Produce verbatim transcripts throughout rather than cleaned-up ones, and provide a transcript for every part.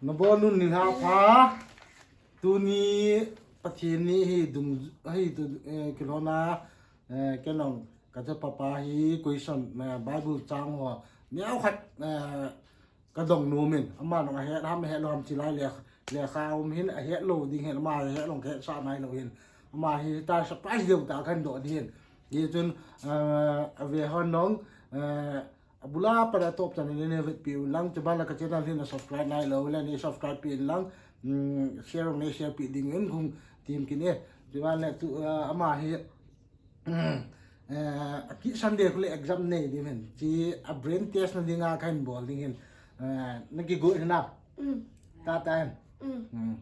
Nabonun nilhah pha. Tuni Pathen ni hi dung, hi tu, eh, kilhona, eh, ken jong ka chapa pa hi question, eh, Bible chang ho neokhat, eh, ka dong nom in, ama jong ahet ham, ahet lou ham ti lai le, lekha um hin, ahet lou ding hin, ama ahet lou, ka hetsah nai lou hin. Ama hi ta surprise deu tah kahin doh ding hin. Hichun, eh, ave hon jong, eh, abula pat a atop chan in nei vetpi un lang, chuban le ka channel hi nei subscribe nai lou le, nei subscribe pi in lang, mm, share jong nei share pi ding in kong tem kit e. Chuban le tu, eh, ama hi, mm, eh, akit Sunday khu le exam nei ding hin. Hiche a brain test na dinga kahin bol ding hin. Eh, na kigot hinam? Mm. Tata hin. Mm. Mm.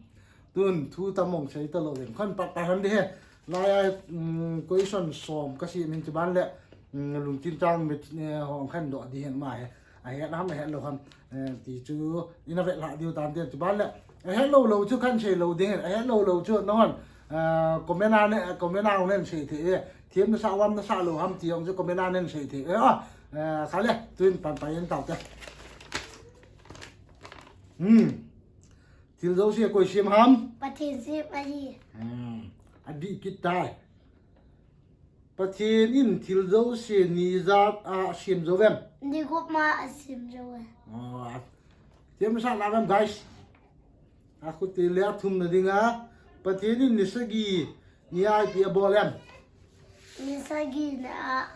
Tun thu tamong sei talou ding. Khan pat pai hon ding he. Lai a, mm, question som ka sei min chuban le, mm, Lungchin Chang mit, eh, hung khen doh ding hin ama hi. Ahet ham, ahet lou ham, eh, ti chu ina vetlhah diu tan tin chuban le. Ahet lou lou chu kahin sei lou ding hin. Ahet lou lou chu nahon, eh, comment a nei, comment a hung nei sei thei e. Them nasah, vam nasah lou ham ti jong chu comment a nei sei thei e. Ah, eh, kha le, tun pan pai in tau te. Hmm. Thil jouse koi sem ham? Pathen sem ahi. Hmm. Adih kit tai. Pathen in thil jouse ni ijat a asem jou em? Ni gup ma asem jou e. Oh, a-, them nasah nau em, guys? Akhuti le athum na dinga. Pathen in ni sagi ni a ipi abol em? Ni sagi ni a.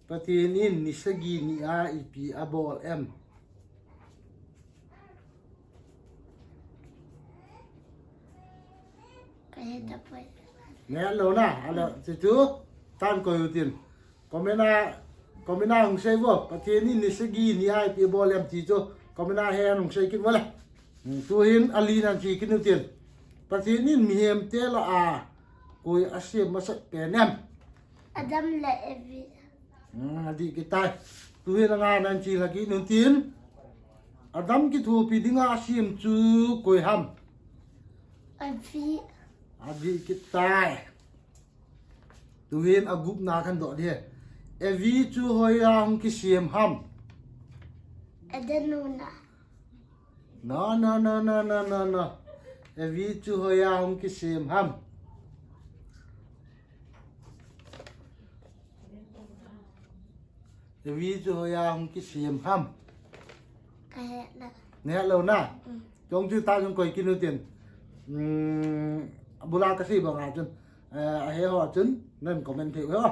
Pathen in ni sagi ni a ipi abol em? Ka he tapoi. Nei lou na, ale, chu chu, tan koi u tin. Comment a, comment a hung sei vo, Pathen in ni sagi ni a ipi abol em ti chu, comment a hin hung sei kit vo le. Hmm, tu hin ali nan chi kit u tin. Pathen in mihem te lah a, koi asem masat pen em? Adam le Evi. Hmm, adih kit tai. Tu hin anga nan chi lha kit u tin. Adam kithopi dinga asem chu koi ham? Evi. Adih kit tai. Tu hin agupna kahin doh ding. Evi chu hoiya hung kisem ham? Eden huna. No, no, no, no, no, no, no. Evi chu hoiya hung kisem ham? Evi chu hoiya hung kisem ham? Ka he lou. Nei he lou na? Mm. Chong chu ta jong koi kit u tin. Mm, abula ka sei banga chun. Eh, ahe ho chun, nan comment thei u ho.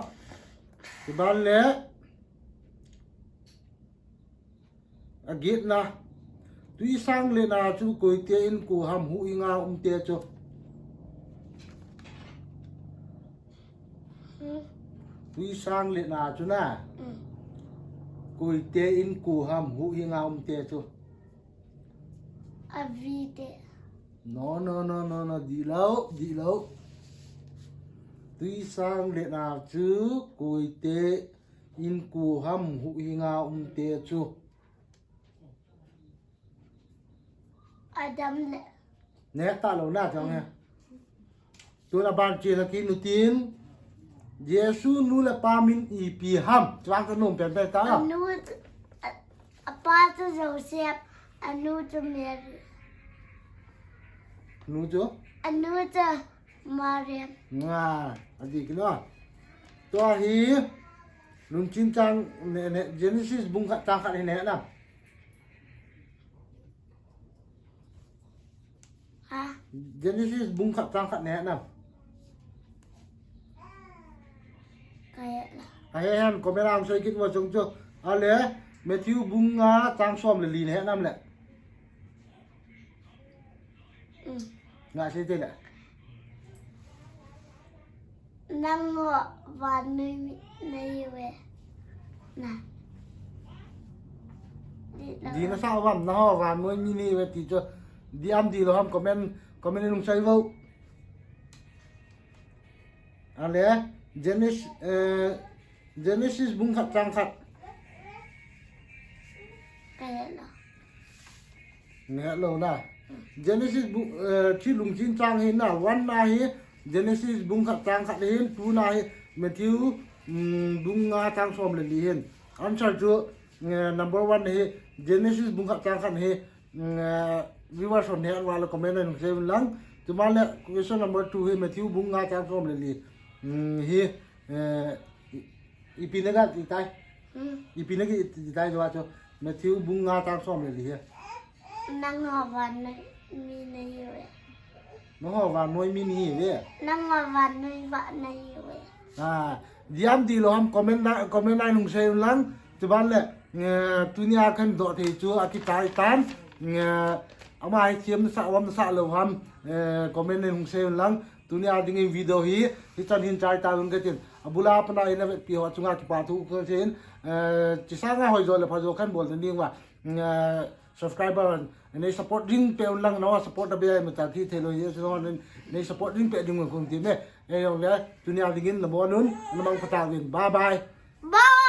Chuban le, agetna. Twisang letna chu koite in ko ham, huhhinga umte chu? Hmm. Twisang letna chu na. Hmm. Koite in ko ham, huhhinga umte chu? Evi te. No, no, no, no, no, dihlou, dihlou. Twisang letna chu koite in ko ham, huhhinga umte chu? Adam le. Nei he talou na chong he. Tun aban chena kit u tin. Jesu nu le pa min ipi ham? Chuang ka nom pen pen ta. Anu, a, apa chu Joseph, anu chu Mary. Nu chu? Anu chu Mariam. Nga, adih kit na. Tua hi, Lungchin Chang, ne, ne, Genesis bung khat chang khat hi nei he nam? Ha? Genesis bung khat chang khat nei he nam? Ka he lou. Ahe hen, comment a hung sei kit vo chong chu. Ale, Matthew bung nga chang som le li nei he nam le? Mm. Nga sei te le. Nangho vannoi mi nahiuve. Na. Dihlou. Dih nasa uvam, nangho vannoi mi nahiuve ti chu. Dih am dihlou ham comment, comment in hung sei vo. Ale, Genesis, eh, Genesis bung khat chang khat. Ka he lou. Nei he lou na. Genesis bung, eh, chu Lungchin Chang hi na, one na hi, Genesis bung khat chang khat hin, two na hi, Matthew, mm, bung nga chang som le li hin. Answer chu, eh, number one hi, Genesis bung khat chang khat hi, mm, eh, viewers hon he anwa le comment a nung sei un lang. Chuban le question number two hi Matthew bung nga chang som le li. Mm, hi, eh, i- ipi na ga ti tai. Hmm. Ipi na ga ti tai jo chu. Matthew bung nga chang som le li hi. Nangho vannoi mi nahiuve. Nangho vannoi mi nahiuve. Nangho vannoi vah nahiuve. Ah, diam di lo ham comment na, comment na nung sei un lang. Chuban le, eh, tunia kan doh thei chu akichai tan. Eh, ama hi thiam nasa, uam nasa lo ham, eh, comment na nung sei un lang. Tunia dingin video hi, hichan hin chai ta un katin. Abula pana ina vetpi ho chunga kipa thu kan sei in, eh, chisanga hoi jo le pha jo kan bol ding uva. Eh, subscriber nei support ding pe un lang, nangho support a be ai mata thi thei lo hi, so nei support ding pe ding un kum ti me. Eh, jong le, tunia dingin nabon un, namang pha tauvin. Bye bye. Bye.